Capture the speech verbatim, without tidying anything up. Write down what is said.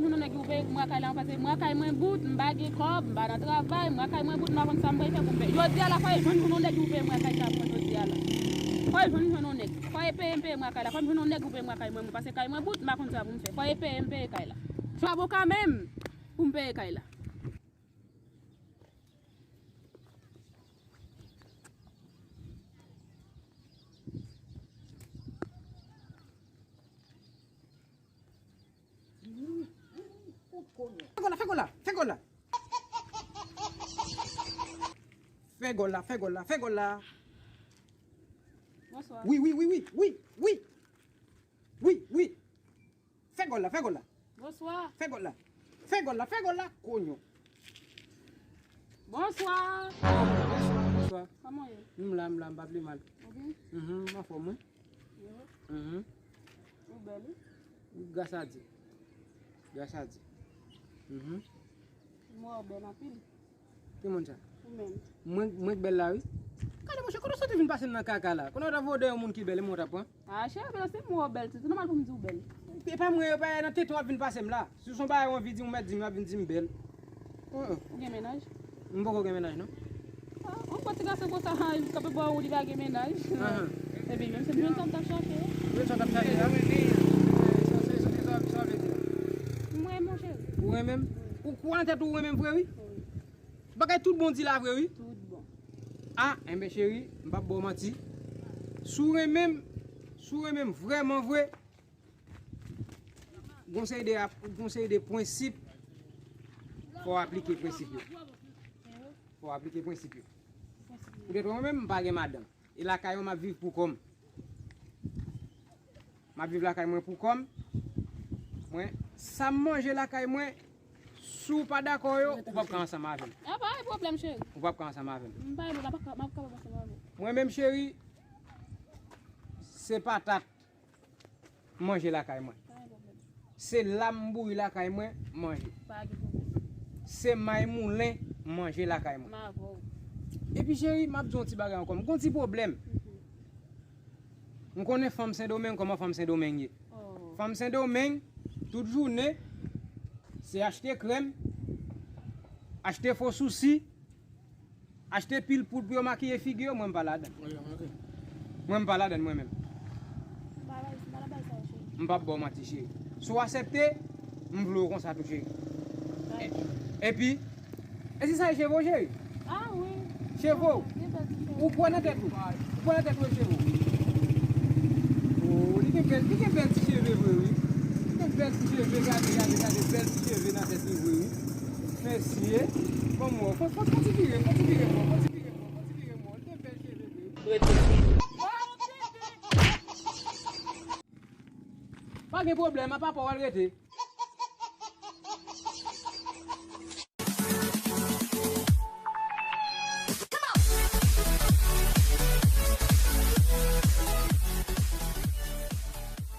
Yon nèg ki pou peye pou mwen kay la, paske mwen kay mwen bout, m pa gen kòb, m pa nan travay, mwen kay mwen bout, m pa konn sa m pral fè pou m peye. Jodi a la, fò e jwenn yon nèg ki pou peye mwen kay sa pou mwen jodi a la. Fò e jwenn yon nèg. Fò e peye m peye mwen kay la. Fò m jwenn yon nèg pou peye mwen kay mwen, paske kay mwen bout, m pa konn sa pou m fè. Fò e peye m peye kay la. Fò avoka menm pou m peye kay la. Fè gòl la, fè gòl la, fè gòl la. Fè gòl la, fè gòl la, fè gòl la. Bonswa. Wi, wi, wi, wi, wi, wi. Wi, wi. Fè gòl la, fè gòl la. Bonswa. Fè gòl la. Fè gòl la, fè gòl la, konyo. Bonswa. Bonswa, bonswa. Kòman w ye? M la, m la, m pa pi mal. Ok. Mhm, m anfòm, wi. Mhm. Mhm. Ou bèl, wi. Gras a Dye. Gras a Dye. Mhm. M wè w bèl anpil. Ki moun sa? Ou menm. Mwen, mwen k bèl la, wi. Gade, monchè, kote w soti vin pase m nan kaka la? Konnen w ta voye yon moun ki bèl, e mwen w ta pran? A, cheri, men se mwen w bèl, se nòmal pou m di w bèl. E pa mwen, e pa nan tete w ap vin pase m la. Si w se yon bagay w anvi di m, w mèt di m, w ap vin di m bèl. Ou gen mennaj? M poko gen mennaj, non. A, yon bon ti gason konsa, k ap ba w, li pa gen mennaj. Epi, menm se jwenn sa m t ap chache. Jwenn sa w t ap chache a? Sa, sa, sa, sa, sa vle di la? M renmen w, cheri. Ou renmen m? Ou kwè nan tèt ou, ou renmen m vre, wi? Wi. Bagay tout bon di la vre, wi. Tout bon. A, enben, cheri, m p ap ba w manti. Si w renmen m, si w renmen m vrèman vre, gon seri de ap-, gon seri de prensip, fò w aplike prensip yo. Fò w aplike prensip yo. Poutèt mwen menm, m pa gen madanm. E lakay mwen, m ap viv pou kò m. M ap viv lakay mwen pou kò m. Mwen, sa m manje lakay mwen, si w pa dakò yo, ou p ap ka ansanm avè m. A, pa gen pwoblèm, cheri. Ou p ap ka ansanm avè m. M pa, m pa, m ap kapab ansanm avè w. Mwen menm, cheri, se patat m manje lakay mwen. Pa gen pwoblèm. Se lam m bouyi lakay mwen, m manje. Pa gen pwoblèm. Se may moulen m manje lakay mwen. M avè w. Epi, cheri, m ap di w yon ti bagay ankò. M gon ti pwoblèm. Mhm. M konnen fanm Sendomeng, kòman fanm Sendomeng ye. Oh. Fanm Sendomeng, tout jounen, se achte krèm, achte fo sousi, achte pil poud pou yo makiye figi yo, mwen m pa ladan. Wi, ok. Mwen m pa ladan, mwen menm. M pa bay, m pa nan bay sa yo, cheri. M p ap ba w manti, cheri. Si w aksepte, m vle w konsa tou, cheri. Bay. E-, epi, e se sa e cheve w, cheri? A, wi. Cheve w? Gen bèl ti cheve. Ou kwè nan tèt ou? Ou kwè nan tèt ou e cheve w? O, li gen bèl, li gen bèl ti cheve vre, wi. Li gen bèl ti cheve, gade, gade, gade, bèl ti cheve nan tèt li vre, wi. Mesye, bon, mwen, fò, fò, fò ti vire, fò ti vire, mwen, fò ti vire, mwen, fò ti vire, mwen. Li gen bèl cheve vre, wi. Rete. Pa gen pwoblèm, a papa w al rete.